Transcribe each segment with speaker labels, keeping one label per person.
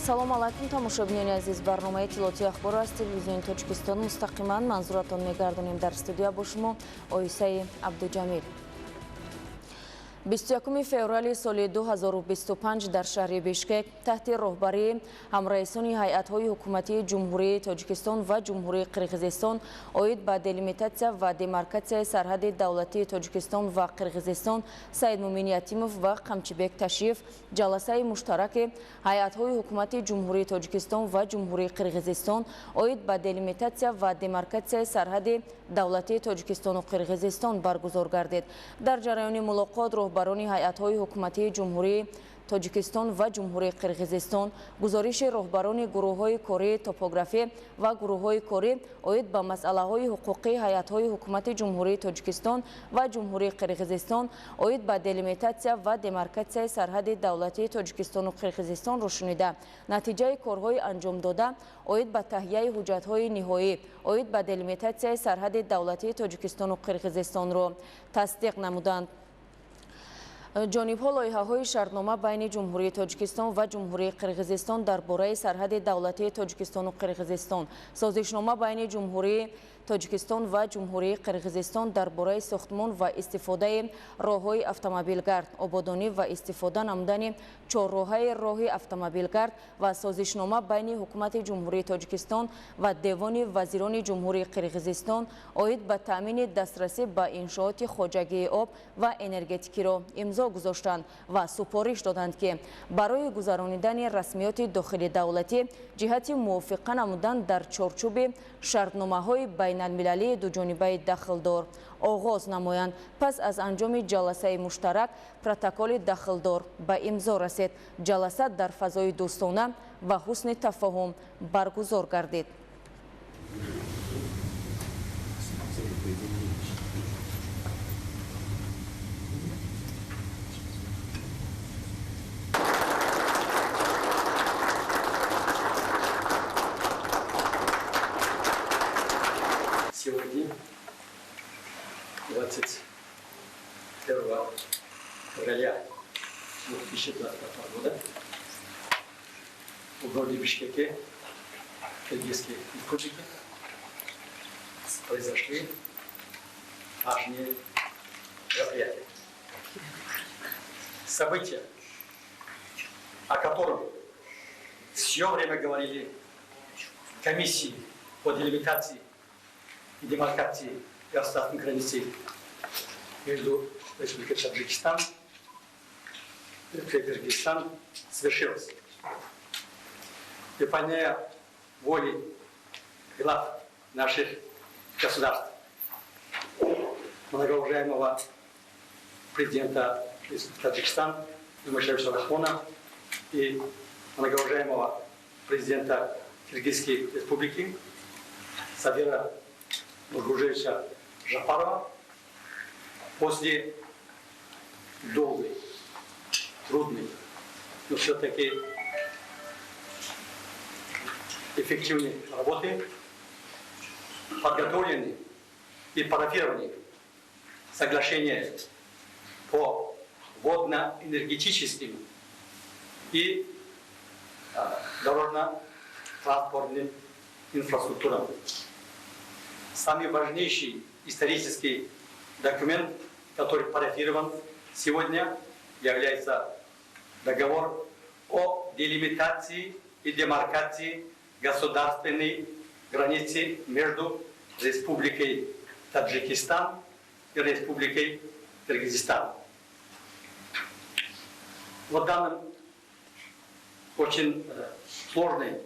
Speaker 1: Ассалому алайкум, тамошобинони азиз. Барномаи иттилоотии ахборро аз телевизиони Тоҷикистон мустақиман манзуратон мегардонем. Дар студия бо шумо Оисаи Абдуҷамил. 21 феврали соли 2025 дар шаҳри Бишкек таҳти роҳбарии ҳамраисони ҳайатҳои ҳукуматии Ҷумҳурии Тоҷикистон ва Ҷумҳурии Қирғизистон оид ба делимитатсия ва демаркатсияи сарҳади давлатии Тоҷикистон ва Қирғизистон Саидмумин Ятимов ва Қамчибек Ташиев ҷаласаи муштараки ҳайатҳои ҳукумати Ҷумҳурии Тоҷикистон ва Ҷумҳурии Қирғизистон оид ба делимитатсия ва демаркатсияи сарҳади давлатии Тоҷикистону Қирғизистон баргузор гардид. Дар ҷараёни мулоқот роҳбарони ҳайатҳои ҳукуматии Ҷумҳурии Тоҷикистон ва Ҷумҳурии Қирғизистон гузориши роҳбарони гурӯҳҳои кории топографӣ ва гурӯҳҳои корӣ оид ба масъалаҳои ҳуқуқии ҳайатҳои ҳукумати Ҷумҳурии Тоҷикистон ва Ҷумҳурии Қирғизистон оид ба делимитатсия ва демаркатсияи сарҳади давлатии Тоҷикистону Қирғизистонро шунида, натиҷаи корҳои анҷомдода оид ба таҳияи ҳуҷҷатҳои ниҳоӣ оид ба делимитатсияи сарҳади давлатии Тоҷикистону Қирғизистонро тасдиқ намуданд. Ҷонибҳо лоиҳаҳои шартнома байни Ҷумҳурии Тоҷикистон ва Ҷумҳурии Қирғизистон дар бораи сарҳади давлатии Тоҷикистону Қирғизистон, созишнома байни Ҷумҳурии Тоҷикистон ва Ҷумҳурии Қирғизистон дар бораи сохтмон ва истифодаи роҳҳои автомобилгард, ободонӣ ва истифода намудани чорроҳаи роҳи автомобилгард ва созишнома байни Ҳукумати Ҷумҳурии Тоҷикистон ва Девони вазирони Ҷумҳурии Қирғизистон оид ба таъмини дастрасӣ ба иншооти хоҷагии об ва энергетикиро имзо гузоштанд ва супориш доданд, ки барои гузаронидани расмиёти дохили давлатӣ ҷиҳати мувофиқа намудан дар чорчӯби шартномаҳои байналмилалии дуҷонибаи дахлдор оғоз намоянд. Пас аз анҷоми ҷаласаи муштарак протоколи дахлдор ба имзо расид. Ҷаласа дар фазои дӯстона ва ҳусни тафоҳум баргузор гардид.
Speaker 2: Сегодня, 21 февраля 2025 года, в городе Бишкеке, Киргизской Республики, произошли важные мероприятия. События, о котором все время говорили комиссии по делимитации и демаркации государственной границы между Республикой Таджикистан и Республикой Кыргызстан, свершилось. Выполняя воли глав наших государств, многоуважаемого президента Республики Таджикистан Эмомали Рахмона и многоуважаемого президента Киргизской Республики Садира Нургожоевича Жапарова, после долгой, трудной, но все-таки эффективной работы подготовлены и парафированы соглашения по водно-энергетическим и дорожно-транспортным инфраструктурам. Самый важнейший исторический документ, который парафирован сегодня, является договор о делимитации и демаркации государственной границы между Республикой Таджикистан и Республикой Кыргызстан. Вот данным очень сложной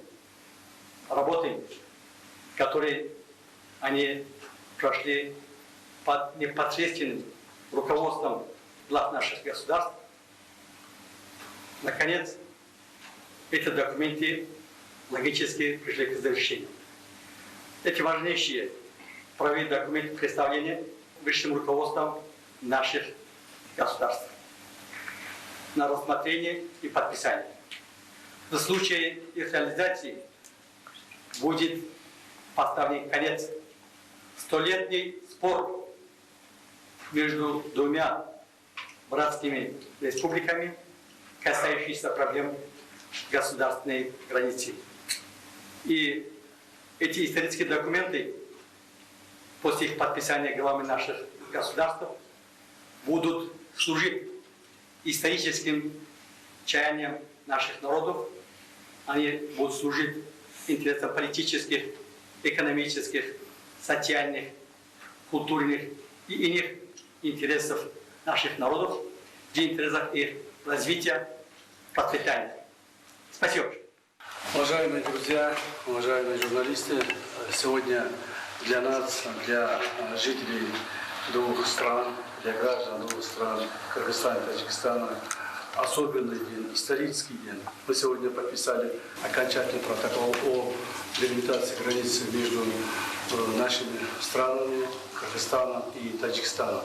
Speaker 2: работы, которые они прошли под непосредственным руководством глав наших государств. Наконец, эти документы логически пришли к завершению. Эти важнейшие правовые документы представлены высшим руководством наших государств на рассмотрение и подписание. В случае их реализации будет поставлен конец столетний спор между двумя братскими республиками, касающийся проблем государственной границы. И эти исторические документы, после их подписания главами наших государств, будут служить историческим чаяниям наших народов, они будут служить интересам политических, экономических, социальных, культурных и иных интересов наших народов, в интересах их развития, процветания. Спасибо.
Speaker 3: Уважаемые друзья, уважаемые журналисты, сегодня для нас, для жителей двух стран, для граждан двух стран, Кыргызстана и Таджикистана, особенный день, исторический день. Мы сегодня подписали окончательный протокол о делимитации границы между нашими странами, Кыргызстаном и Таджикистаном.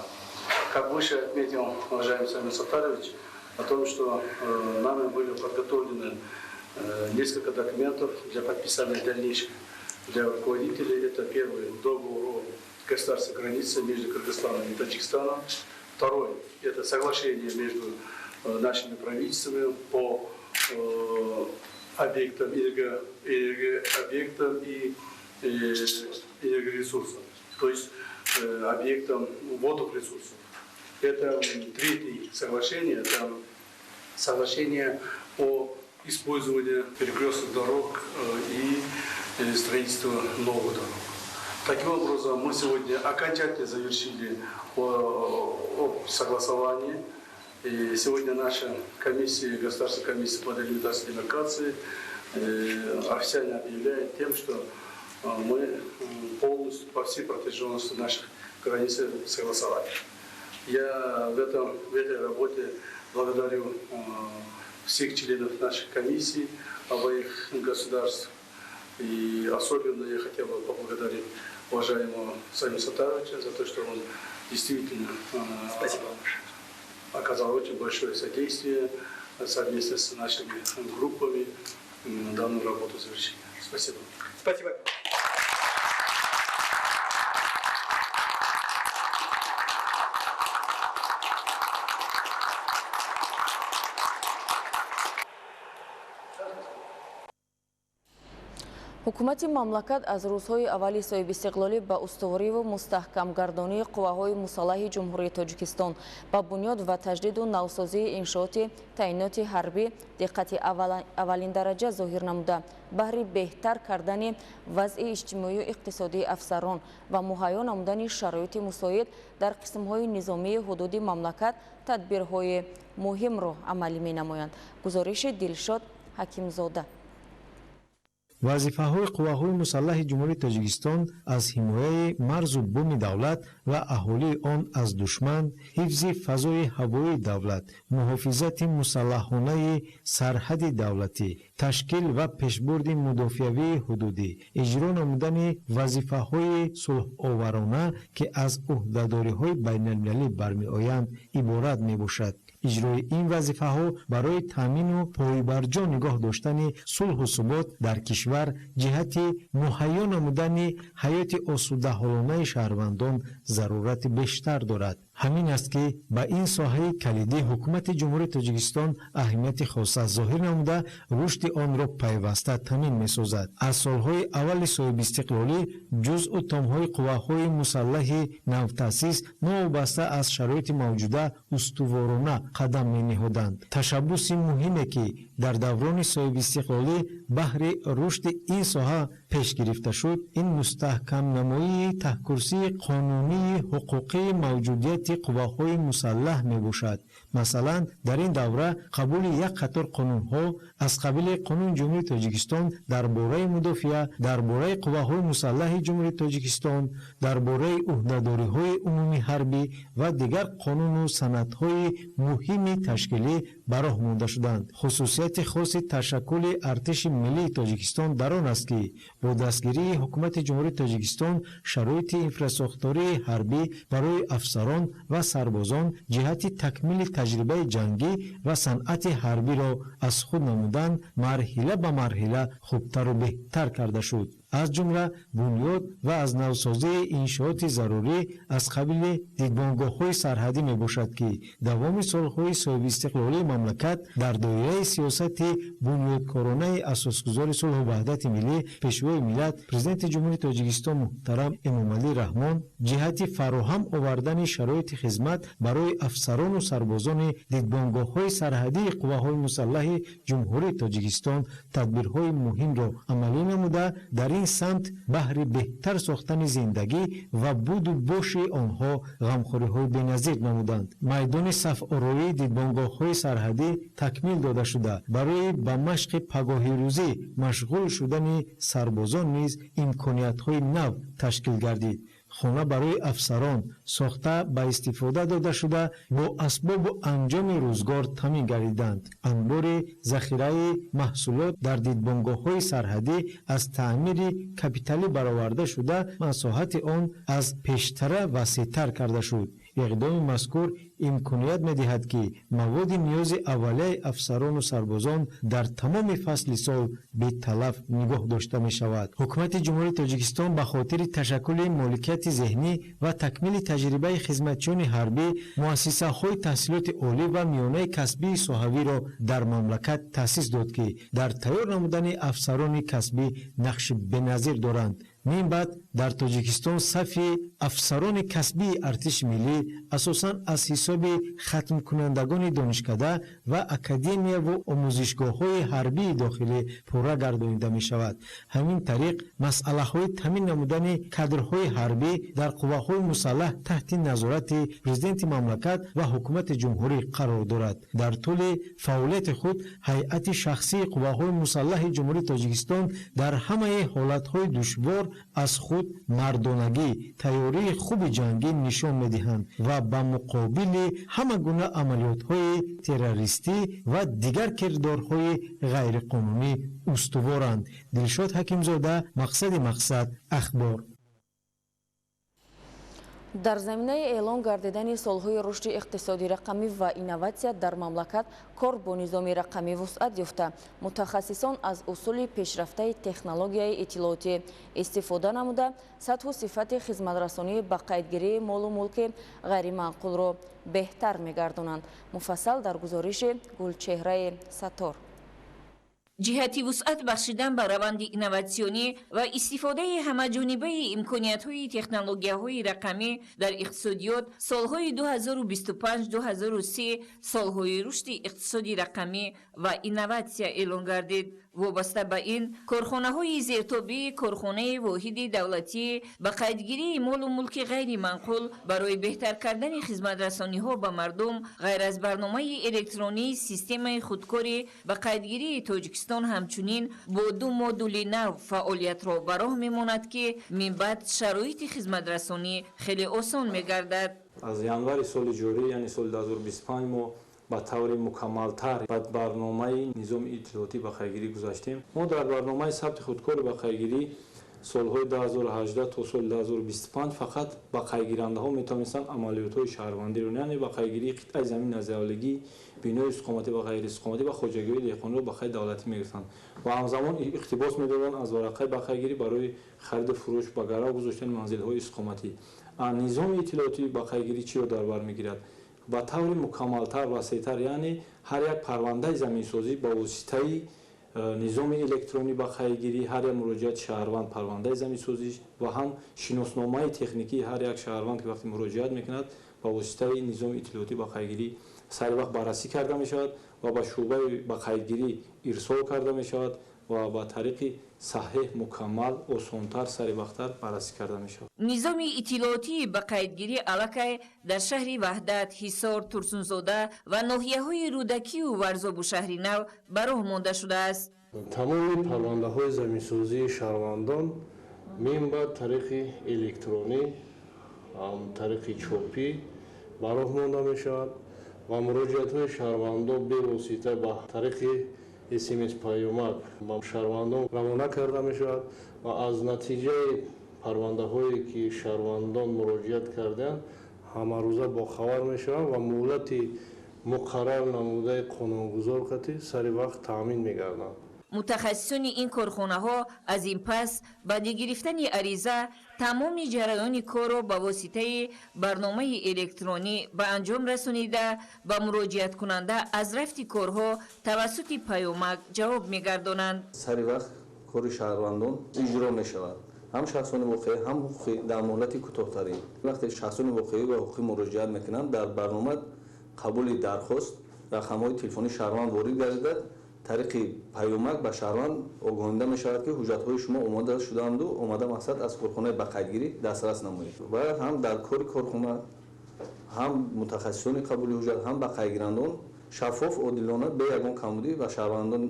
Speaker 3: Как выше отметил уважаемый Самир Сатарович, о том, что нами были подготовлены несколько документов для подписания дальнейших для руководителей. Это первый договор о государственной границе между Кыргызстаном и Таджикистаном. Второй – это соглашение между нашими правительствами по объектам, энергообъектам и энергоресурсам, то есть объектам водных ресурсов. Это третье соглашение, это соглашение о использовании перекрестных дорог и строительстве новых дорог. Таким образом, мы сегодня окончательно завершили согласование. И сегодня наша комиссия, Государственная комиссия по делимитации и демаркации, официально объявляет тем, что мы полностью по всей протяженности наших границ согласовали. Я в этой работе благодарю всех членов нашей комиссии обоих государств. И особенно я хотел бы поблагодарить уважаемого Самира Сатаровича за то, что он действительно
Speaker 2: Спасибо.
Speaker 3: Оказал очень большое содействие совместно с нашими группами данную работу завершили. Спасибо.
Speaker 2: Спасибо.
Speaker 1: Ҳукумати мамлакат аз рӯзҳои аввали соҳибистиқлолӣ ба устувориву мустаҳкамгардонии қувваҳои мусаллаҳи Ҷумҳурии Тоҷикистон, ба бунёд ва таҷдиду навсозии иншооти таъиноти ҳарбӣ диққати аввалиндараҷа зоҳир намуда, баҳри беҳтар кардани вазъи иҷтимоию иқтисодии афсарон ва муҳайё намудани шароити мусоид дар қисмҳои низомии ҳудуди мамлакат тадбирҳои муҳимро амалӣ менамоянд. Гузориши Дилшод Ҳакимзода.
Speaker 4: Вазифаҳои қувваҳои мусаллаҳи Ҷумҳурии Тоҷикистон аз ҳимояи марзу буми давлат ва аҳолии он аз душман, ҳифзи фазои ҳавоии давлат, муҳофизати мусаллаҳонаи сарҳади давлатӣ, ташкил ва пешбурди мудофиавии ҳудудӣ, иҷро намудани вазифаҳои сулҳоварона, ки аз ӯҳдадориҳои байналмилалӣ бармеоянд, иборат мебошад. Иҷрои ин вазифаҳо барои таъмину пойбарҷо нигоҳ доштани сулҳу субот дар кишвар ҷиҳати муҳайё намудани ҳаёти осудаҳолонаи шаҳрвандон зарурати бештар дорад. Ҳамин аст, ки ба ин соҳаи калидӣ Ҳукумати Ҷумҳурии Тоҷикистон аҳамияти хоса зоҳир намуда, рушди онро пайваста таъмин месозад. Аз солҳои аввали соҳибистиқлолӣ ҷузъу томҳои қувваҳои мусаллаҳи навтаъсис новобаста аз шароити мавҷуда устуворона қадам мениҳоданд. Ташаббуси муҳиме, ки дар даврони соҳибистиқлолӣ баҳри рушди ин соҳа пеш гирифта шуд, ин мустаҳкамнамоии таҳкурсии қонунии ҳуқуқии мавҷудияти қувваҳои мусаллаҳ мебошад. Масалан, дар ин давра қабули як қатор қонунҳо аз қабили Қонуни Ҷумҳурии Тоҷикистон дар бораи мудофиа, дар бораи қувваҳои мусаллаҳи Ҷумҳурии Тоҷикистон, дар бораи ӯҳдадориҳои умумии ҳарбӣ ва дигар қонуну санадҳои муҳими ташкилӣ ба роҳ монда шуданд. Хусусияти хоси ташаккули артиши миллии Тоҷикистон дар он аст, ки бо дастгирии Ҳукумати Ҷумҳурии Тоҷикистон шароити инфрасохтории ҳарбӣ барои афсарон ва сарбозон ҷиҳати такмили таҷрибаи ҷангӣ ва санъати ҳарбиро аз худ намудан марҳила ба марҳила хубтару беҳтар карда шуд. Аз ҷумла бунёд ва аз навсозии иншооти зарурӣ аз қабили дидбонгоҳҳои сарҳадӣ мебошад, ки давоми солҳои соҳибистиқлолии мамлакат дар доираи сиёсати бунёдкоронаи асосгузори сулҳу ваҳдати миллӣ, Пешвои миллат, Президенти Ҷумҳурии Тоҷикистон муҳтарам Эмомалӣ Раҳмон ҷиҳати фароҳам овардани шароити хизмат барои афсарону сарбозони дидбонгоҳҳои сарҳадии қувваҳои мусаллаҳи Ҷумҳурии Тоҷикистон тадбирҳои муҳимро амалӣ намуда, дар ин самт баҳри беҳтар сохтани зиндагӣ ва буду боши онҳо ғамхориҳои беназир намуданд. Майдони сафороии дидбонгоҳҳои сарҳадӣ такмил дода шуда, барои ба машқи пагоҳирӯзӣ машғул шудани сарбозон низ имкониятҳои нав ташкил гардид. Хона барои афсарон сохта ба истифода дода шуда, бо асбобу анҷоми рӯзгор таъмин гардиданд. Анбори захираи маҳсулот дар дидбонгоҳҳои сарҳадӣ аз таъмири капиталӣ бароварда шуда, масоҳати он аз пештара васеътар карда шуд. Иқдоми мазкур имконият медиҳад, ки маводи ниёзи аввалияи афсарону сарбозон дар тамоми фасли сол беталаф нигоҳ дошта мешавад. Ҳукумати Ҷумҳурии Тоҷикистон ба хотири ташаккули моликияти зеҳнӣ ва такмили таҷрибаи хизматчиёни ҳарбӣ муассисаҳои таҳсилоти олӣ ва миёнаи касбии соҳавиро дар мамлакат таъсис дод, ки дар тайёр намудани афсарони касбӣ нақши беназир доранд. Мин баъд дар Тоҷикистон сафи афсарони касбии артиши миллӣ асосан аз ҳисоби хатмкунандагони донишкада ва академияву омӯзишгоҳҳои ҳарбии дохилӣ пурра гардонида мешавад. Ҳамин тариқ, масъалаҳои таъмин намудани кадрҳои ҳарбӣ дар қувваҳои мусаллаҳ таҳти назорати Президенти мамлакат ва ҳукумати ҷумҳурӣ қарор дорад. Дар тӯли фаъолияти худ ҳайати шахсии қувваҳои мусаллаҳи Ҷумҳурии Тоҷикистон дар ҳамаи ҳолатҳои душвор аз худ мардонагӣ, тайёрии хуби ҷангӣ нишон медиҳанд ва ба муқобили ҳама гуна амалиётҳои террористӣ ва дигар кирдорҳои ғайриқонунӣ устуворанд. Дилшод Ҳакимзода, Мақсади мақсад, Ахбор.
Speaker 1: Дар заминаи эълон гардидани солҳои рушди иқтисоди рақамӣ ва инноватсия дар мамлакат кор бо низоми рақамӣ вусъат ёфта, мутахассисон аз усули пешрафтаи технологияи иттилоотӣ истифода намуда, сатҳу сифати хизматрасонии ба қайдгирии молу мулки ғайриманқулро беҳтар мегардонанд. Муфассал дар гузориши Гулчеҳраи Саттор.
Speaker 5: Ҷиҳати вусъат бахшидан ба раванди инноватсионӣ ва истифодаи ҳамаҷонибаи имкониятҳои технологияҳои рақамӣ дар иқтисодиёт солҳои 2025-2030 солҳои рушди иқтисоди рақамӣ ва инноватсия эълон гардид. Вобаста ба ин, корхонаҳои зертобии корхонаи воҳиди давлатӣ ба қайдгирии молу мулки ғайриманқул барои беҳтар кардани хизматрасониҳо ба мардум ғайр аз барномаи электронии системаи худкори ба қайдгирии Тоҷикистон ҳамчунин бо ду модули нав фаъолиятро ба роҳ мемонад, ки минбаъд шароити хизматрасонӣ хеле осон мегардад.
Speaker 6: Аз январи соли ҷорӣ, яъне соли 2025, мо ба таври мукаммалтар ба барномаи низоми иттилоотӣ ба қайдгирӣ гузаштем. Мо дар барномаи сабти худкори ба қайдгирӣ солҳои 2018 то соли 2025 фақат ба қайдгирандаҳо метавонистанд амалиётҳои шаҳрвандиро, яъне ба қайдгирии қитъаи замин аз авлигӣ, бинои истиқоматӣ ва ғайриистиқоматӣ ва хоҷагиҳои деҳқониро ба қайд давлатӣ мегирифтанд ва ҳамзамон иқтибос медоданд аз варақаи ба қайдгирӣ барои хариду фурӯш, ба гарав гузоштани манзилҳои истиқоматӣ. Низоми иттилоотӣ ба қайдгирӣ чиро дар бар мегирад? Ба таври мукаммалтар, васеътар, яъне ҳар як парвандаи заминсозӣ ба воситаи низоми электронӣ ба қайдгирӣ, ҳар як муроҷиати шаҳрванд, парвандаи заминсозӣ ва ҳам шиносномаи техникии ҳар як шаҳрванд, ки вақте муроҷиат мекунад, ба воситаи низоми иттилоотӣ ба қайдгирӣ сари вақт баррасӣ карда мешавад ва ба шӯъбаи ба қайдгирӣ ирсол карда мешавад ва ба тариқи саҳеҳ, мукаммал, осонтар, саривақттар баррасӣ карда мешавад.
Speaker 5: Низоми иттилоотии ба қайдгирӣ аллакай дар шаҳри Ваҳдат, Ҳисор, Турсунзода ва ноҳияҳои Рӯдакию Варзобу шаҳри Нав ба роҳ монда шудааст.
Speaker 7: Тамоми парвандаҳои заминсозии шаҳрвандон минбаъд тариқи электронӣ, тариқи чопӣ ба роҳ монда мешавад ва муроҷиатҳои шаҳрвандон бевосита ба тариқи СМС паёмак ба шаҳрвандон равона карда мешавад ва аз натиҷаи парвандаҳое ки шаҳрвандон муроҷиат карданд, ҳамарӯза бохабар мешаванд ва муҳлати муқаррар намудаи қонунгузор қатъи сари вақт таъмин мегарданд.
Speaker 5: Мутахассисони ин корхонаҳо аз ин пас баъди гирифтани ариза тамоми ҷараёни корро ба воситаи барномаи электронӣ ба анҷом расонида, ба муроҷиаткунанда аз рафти корҳо тавассути паёмак ҷавоб мегардонанд.
Speaker 8: Сари вақт кори шаҳрвандон иҷро мешавад, ҳам шахсони воқеӣ, ҳам ҳуқуқӣ, дар муҳлати кӯтоҳтарин. Вақте шахсони воқеӣ ва ҳуқуқӣ муроҷиат мекунанд, дар барнома қабули дархост рақамҳои телефонии шаҳрванд ворид гардида, тариқи паёмак ба шаҳрванд огоҳонида мешавад, ки ҳуҷҷатҳои шумо омода шудаанду омада мақсад аз корхонаи ба қайдгирӣ дастрас намоед. Ва ҳам дар кори корхона, ҳам мутахассисони қабули ҳуҷҷат, ҳам ба қайдгирандон шаффоф, одилона, бе ягон камбудӣ ба шаҳрвандон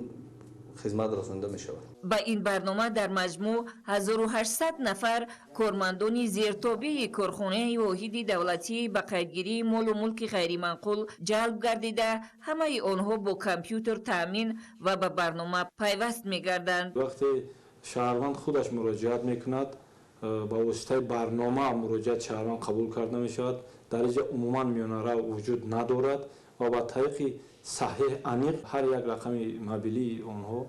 Speaker 8: хизмат расонида мешавад.
Speaker 5: Ба ин барнома дар маҷмӯъ 1800 нафар кормандони зертобеи корхонаи воҳиди давлатии ба қайдгирии молу мулки ғайриманқул ҷалб гардида, ҳамаи онҳо бо компютер таъмин ва ба барнома пайваст мегарданд.
Speaker 6: Вақте шаҳрванд худаш муроҷиат мекунад, ба воситаи барнома муроҷиати шаҳрванд қабул карда мешавад. Дар инҷа умуман миёнарав вуҷуд надорад ва ба тариқи саҳеҳ, аниқ ҳар як рақами мобилии онҳо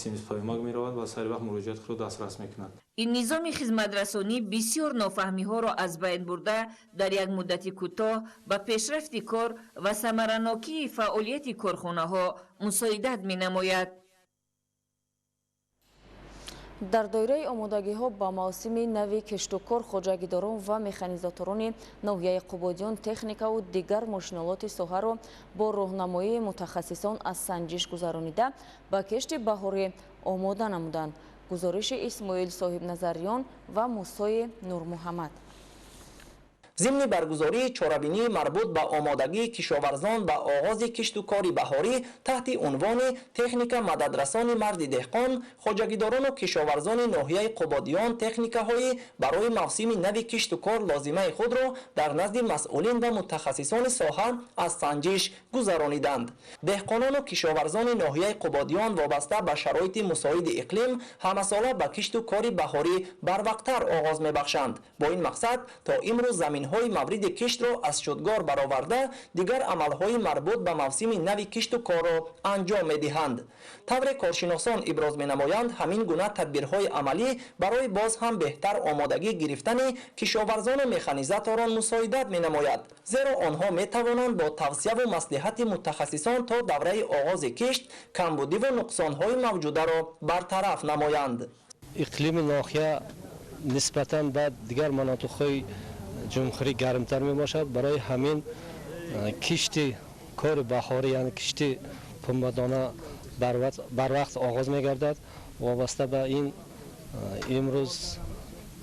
Speaker 6: смс паёмак меравад ва сари вақт муроҷиати худро дастрас мекунад.
Speaker 5: Ин низоми хизматрасонӣ бисёр нофаҳмиҳоро аз байн бурда, дар як муддати кӯтоҳ ба пешрафти кор ва самаранокии фаъолияти корхонаҳо мусоидат менамояд.
Speaker 1: Дар доираи омодагиҳо ба мавсими нави киштукор, хоҷагидорон ва механизаторони ноҳияи Қубодиён техникаву дигар мошинолоти соҳаро бо роҳнамоии мутахассисон аз санҷиш гузаронида, ба кишти баҳорӣ омода намуданд. Гузориши Исмоил Соҳибназарён ва Мусои Нурмуҳаммад.
Speaker 9: Зимни баргузории чорабинии марбут ба омодагии кишоварзон ба оғози кишту кори баҳорӣ таҳти унвони «Техника мададрасони марди деҳқон», хоҷагидорону кишоварзони ноҳияи Қубодиён техникаҳои барои мавсими нави кишту кор лозимаи худро дар назди масъулин ва мутахассисони соҳа аз санҷиш гузарониданд. Деҳқонону кишоварзони ноҳияи Қубодиён вобаста ба шароити мусоиди иқлим ҳамасола ба кишту кори баҳорӣ барвақттар оғоз мебахшанд. Бо ин мақсад то имрӯз заминҳои мавриди киштро аз шудгор бароварда, дигар амалҳои марбут ба мавсими нави кишту корро анҷом медиҳанд. Тавре коршиносон иброз менамоянд, ҳамин гуна тадбирҳои амалӣ барои боз ҳам беҳтар омодагӣ гирифтани кишоварзону механизаторон мусоидат менамояд, зеро онҳо метавонанд бо тавсияву маслиҳати мутахассисон то давраи оғози кишт камбудиву нуқсонҳои мавҷударо бартараф намоянд.
Speaker 10: Иқлими ноҳия нисбатан ба дигар манотиқҳои ҷумҳурӣ гармтар мебошад. Барои ҳамин кишти кори баҳорӣ, яъне кишти пунбадона, барвақт оғоз мегардад. Вобаста ба ин имрӯз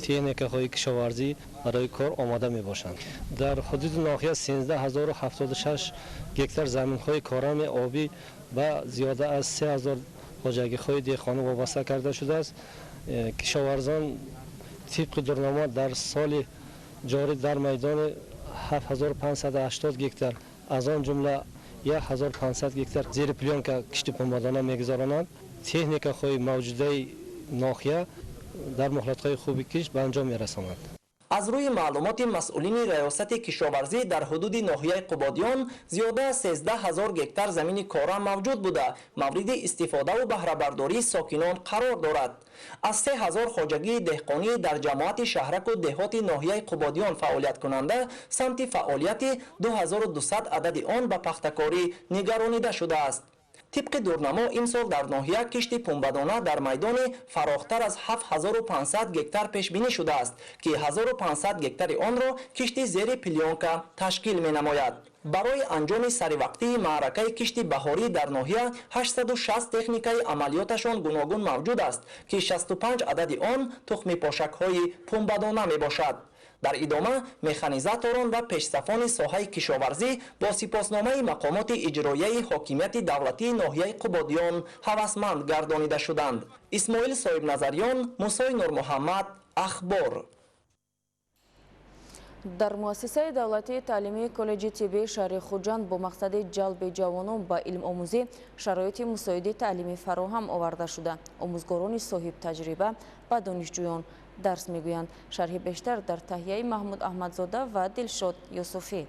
Speaker 10: техникаҳои кишоварзӣ барои кор омода мебошанд. Дар ҳудуди ноҳия 13076 гектар заминҳои корами обӣ ба зиёда аз 3000 хоҷагиҳои деҳқонӣ вобаста карда шудааст. Кишоварзон тибқи дурнамо дар соли ҷорӣ дар майдони 7580 гектар, аз он ҷумла 1500 гектар зери плёнка кишти пунбадона мегузаронанд. Техникаҳои мавҷудаи ноҳия дар муҳлатҳои хуби кишт ба анҷом мерасонанд.
Speaker 9: Аз рӯи маълумоти масъулини раёсати кишоварзӣ, дар ҳудуди ноҳияи Қубодиён зиёда аз 13 000 гектар замини кора мавҷуд буда, мавриди истифодаву баҳрабардории сокинон қарор дорад. Аз 3000 хоҷагии деҳқонӣ дар ҷамоати шаҳраку деҳоти ноҳияи Қубодиён фаъолияткунанда, самти фаъолияти 2200 адади он ба пахтакорӣ нигаронида шудааст. Тибқи дурнамо, имсол дар ноҳия кишти пунбадона дар майдони фарохтар аз 7500 гектар пешбинӣ шудааст, ки 1500 гектари онро кишти зери плёнка ташкил менамояд. Барои анҷоми саривақтии маъракаи кишти баҳорӣ дар ноҳия 860 техникаи амалиёташон гуногун мавҷуд аст, ки 65 адади он тухмипошакҳои пунбадона мебошад. Дар идома механизаторон ва пешсафони соҳаи кишоварзӣ бо сипосномаи мақомоти иҷроияи ҳокимияти давлатии ноҳияи Қубодиён ҳавасманд гардонида шуданд. Исмоил Соҳибназарён, Мусои Нурмуҳаммад, Ахбор.
Speaker 1: Дар муассисаи давлатии таълимии коллеҷи тиббии шаҳри Хуҷанд бо мақсади ҷалби ҷавонон ба илмомӯзӣ шароити мусоиди таълимӣ фароҳам оварда шуда, омӯзгорони соҳибтаҷриба ба донишҷӯён дарс мегӯянд. Шарҳи бештар дар таҳияи Маҳмуд Аҳмадзода ва Дилшод Юсуфӣ.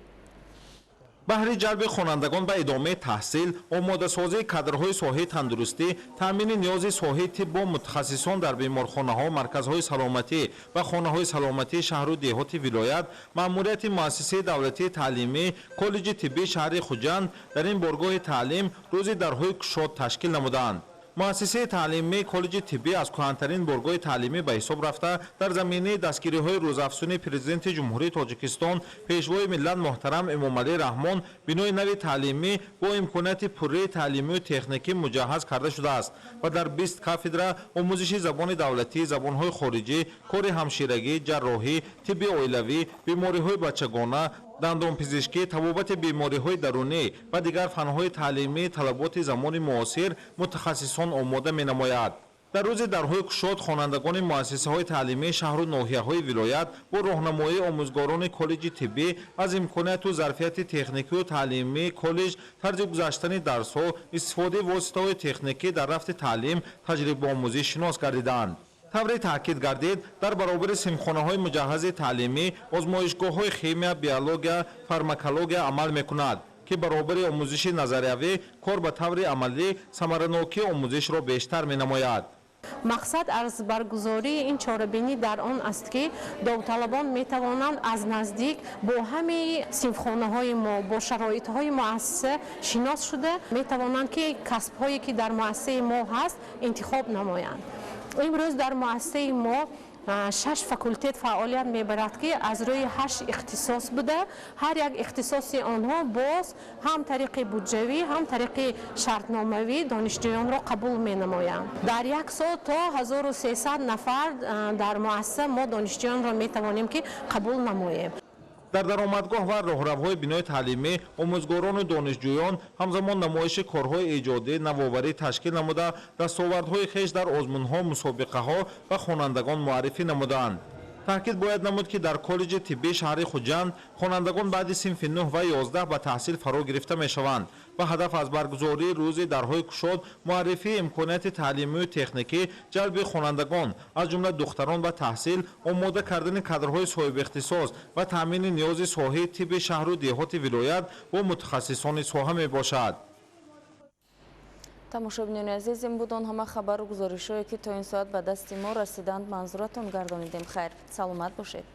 Speaker 11: Баҳри ҷалби хонандагон ба идомаи таҳсил, омодасозии кадрҳои соҳаи тандурустӣ, таъмини ниёзи соҳаи тиб бо мутахассисон дар беморхонаҳо, марказҳои саломатӣ ва хонаҳои саломатии шаҳру деҳоти вилоят, маъмурияти муассисаи давлатии таълимӣ, коллеҷи тиббии шаҳри Хуҷанд дар ин боргоҳи таълим рӯзи дарҳои кушод ташкил намуданд. Муассисаи таълимии коллеҷи тиббӣ аз кӯҳантарин боргоҳи таълимӣ ба ҳисоб рафта, дар заминаи дастгириҳои рӯзафзуни Президенти Ҷумҳурии Тоҷикистон, Пешвои миллат муҳтарам Эмомалӣ Раҳмон, бинои нави таълимӣ бо имконияти пурраи таълимию техникӣ муҷаҳҳаз карда шудааст ва дар 20 кафедра омӯзиши забони давлатӣ, забонҳои хориҷӣ, кори ҳамширагӣ, ҷарроҳӣ, тибби оилавӣ, бемориҳои бачагона, дандонпизишкӣ, табобати бемориҳои дарунӣ ва дигар фанҳои таълимӣ талаботи замони муосир мутахассисон омода менамояд. Дар рӯзи дарҳои кушод хонандагони муассисаҳои таълимии шаҳру ноҳияҳои вилоят бо роҳнамоии омӯзгорони коллеҷи тиббӣ аз имконияту зарфияти техникию таълимии коллеҷ, тарзи гузаштани дарсҳо, истифодаи воситаҳои техникӣ дар рафти таълим, таҷрибаомӯзӣ шинос гардиданд. Тавре таъкид гардид, дар баробари синфхонаҳои муҷаҳҳази таълимӣ озмоишгоҳҳои химия, биология, фармакология амал мекунад, ки баробари омӯзиши назариявӣ кор ба таври амалӣ самаранокии омӯзишро бештар менамояд.
Speaker 12: Мақсад аз баргузории ин чорабинӣ дар он аст, ки довталабон метавонанд аз наздик бо ҳамаи синфхонаҳои мо, бо шароитҳои муассиса шинос шуда, метавонанд, ки касбҳое, ки дар муассисаи мо ҳаст, интихоб намоянд. Имрӯз дар муассисаи мо 6 факултет фаъолият мебарад, ки аз рӯи 8 ихтисос буда, ҳар як ихтисоси онҳо боз ҳам тариқи буҷавӣ, ҳам тариқи шартномавӣ донишҷӯёнро қабул менамоянд. Дар як сол то 1300 нафар дар муассиса мо донишҷӯёнро метавонем, ки қабул намоем.
Speaker 11: Дар даромадгоҳ ва роҳравҳои бинои таълимӣ омӯзгорону донишҷӯён ҳамзамон намоиши корҳои эҷодӣ, навоварӣ ташкил намуда, дастовардҳои хеш дар озмунҳо, мусобиқаҳо ва хонандагон муаррифӣ намуданд. Таъкид бояд намуд, ки дар коллеҷи тиббии шаҳри Хуҷанд хонандагон баъди синфи 9 ва 11 ба таҳсил фаро гирифта мешаванд ва ҳадаф аз баргузории рӯзи дарҳои кушод муаррифии имконияти таълимию техникӣ, ҷалби хонандагон, аз ҷумла духтарон ба таҳсил, омода кардани кадрҳои соҳибихтисос ва таъмини ниёзи соҳаи тибби шаҳру деҳоти вилоят бо мутахассисони соҳа мебошад.
Speaker 1: Тамошобинони азиз, ин буд он ҳама хабару гузоришҳое, ки то ин соат ба дасти мо расиданд. Манзуратон гардонидем. Хайр, саломат бошед.